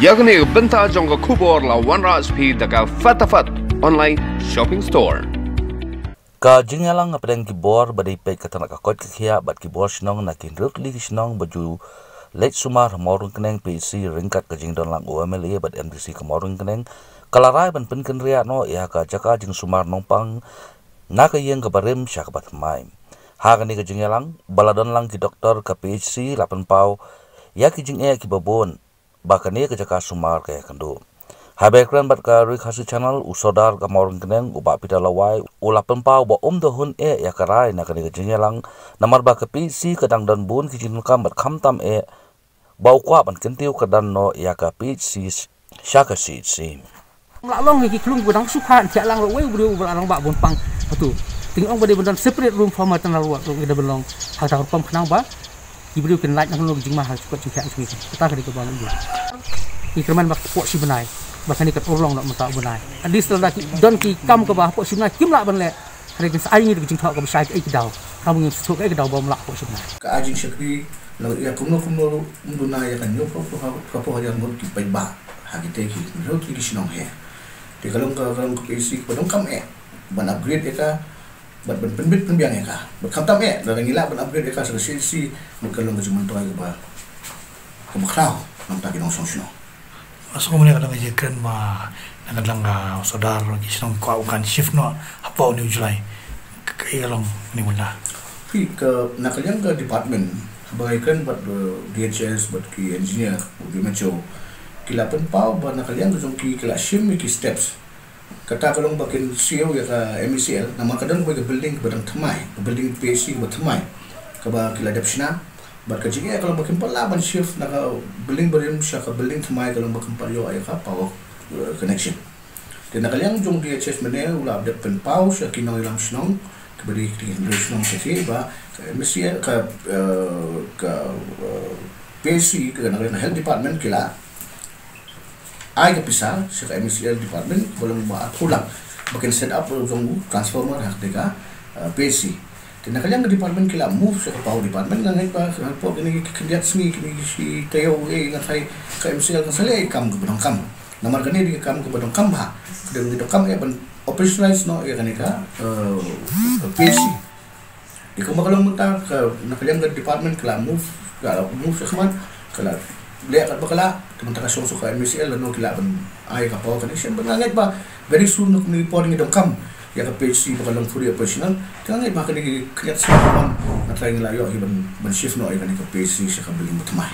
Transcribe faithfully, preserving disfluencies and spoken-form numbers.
Ïa kane ka bynta jong ka khubor la wanrah sha phi da ka Fatafat Online Shopping Store. Ka jingïalang hapdeng ki bor ba dei peit ka tnat ka koit ka khiah bad ki bor shnong na ki hynriew tylli ki shnong ba ju leit sumar ha Mawryngkneng P H C ryngkat ka jingdon lang u M L A bad M D C ka Mawryngkneng, ka la rai ban pynkynriah noh ïa ka jaka jingsumar nongpang na ka ïing kaba rim sha kaba thymmai. Ha kane ka jingïalang ba la don lang ki doktor ka P H C la pynpaw ïa ki jingeh kiba bun ba kane ka jaka sumar ka ïakynduh. Haba ïakren bad ka Ri Khasi Channel, u Sordar ka Mawryngkneng, u Bah Peter Lawai, u la pynpaw ba um da hun eh ïa ka rai na kane ka jingïalang, namar ba ka P H C ka dang don bun ki jingdonkam bad khamtam eh ba u kwah ban kyntiew kyrdan noh ïa ka P H C sha ka C H C. Ym lah long ïa ki khlung ba dang shu kha, thiah lang ruh uwei u briew uba la rangbah ban pang. Hato, te nga ong ba dei ban don separate room for maternal ward ruh, ngi da ban long ha kata ka rukom khnang ba ki briew kin lait na kano ka jingma ha ka jingkhiah jong ngi. Kata ka dei kaba ngi ïoh. Ngi kyrmen ba hapoh shi bnai, ba kane kan urlong noh mynta u bnai. At least lada ki don ki kam kaba hapoh shi bnai kim lah ban leh, hynrei kin sa ai ngi da ka jingthoh kaba shai kaei ka daw. Khnang ba ngin sa thoh kaei ka daw ba ym lah hapoh shi bnai. Ka ai jingshakri, la ïa kumno kumno ruh ym duna ïa ka hynñiew phew phew hajar ngut ki paidbah ha kitei ki hynriew tylli ki shnong hi. Te ka long ka, ka long ka P H C kaba donkam eh ban upgrade ïa ka, bad ban pynbit pynbiang ïa ka. Bad khamtam eh, lada ngi lah ban upgrade ïa ka sha ka C H C, bad ka long ka jingmyntoi kaba, kaba khraw na ka bynta ki nongshong shnong. Nga sngew mynne ka dang ka jingkren ba na ka dang ka Sordar ki shnong kwah ban shift noh hapoh u New July. Ka, ka ïa long mynne mynta. Phi, ka na ka liang ka department, haba ngi kren bad, eh, D H S bad ki engineer, bad ki M H O, ki la pynpaw ba na ka liang ka jong ki, ki la shim ïa ki steps. Kata ka long ba kin siew ïa ka M E C L, namar ka don kawei ka building kaba dang thymmai, ka building P H C kaba thymmai, kaba ki la dep shna. Bad ka jingeh ka long ba kim pat lah ban shift na ka building barim sha ka building thymmai, ka long ba kim pat ïoh ïa ka power, eh, connection. Te na ka liang jong D H S mynne u la dep pynpaw sha ki nongïalam shnong, kaba dei ki hynriew shnong shatei ba ka M E C L ka, eh, ka, eh, P H C ka na ka liang health department ki la ai ka pisa sha ka M E C L department, ba long ba arphew lak, ba kin set up jong u transformer ha ka, eh, P H C. Te na ka liang ka department ki la move sha ka power department, nga ngeit ba hapoh kine ki khyndiat sngi, kine ki shi taïew, eh, nga tharai ka M E C L kan sa leh kam kaba donkam. Namar kane dei ka kam kaba donkam bha, ka dei ka donkam eh ban operationalize noh ïa kane ka, eh, P H C. Te kumba ka long mynta ka, na ka liang ka department ka la move, ka la move sha khmat, ka la leh katba ka lah, te mynta ka shong sha ka M E C L lano ki lah ban ai ka power connection, bad nga ngeit ba very soon na kumne ki por ngi donkam ïa ka P H C ba ka long fully operational, te nga ngeit ba kane ki khyndiat sngi ban, nga tharai ngi la ïoh hi ban, ban shift noh ïa kane ka P H C sha ka building ba thymmai.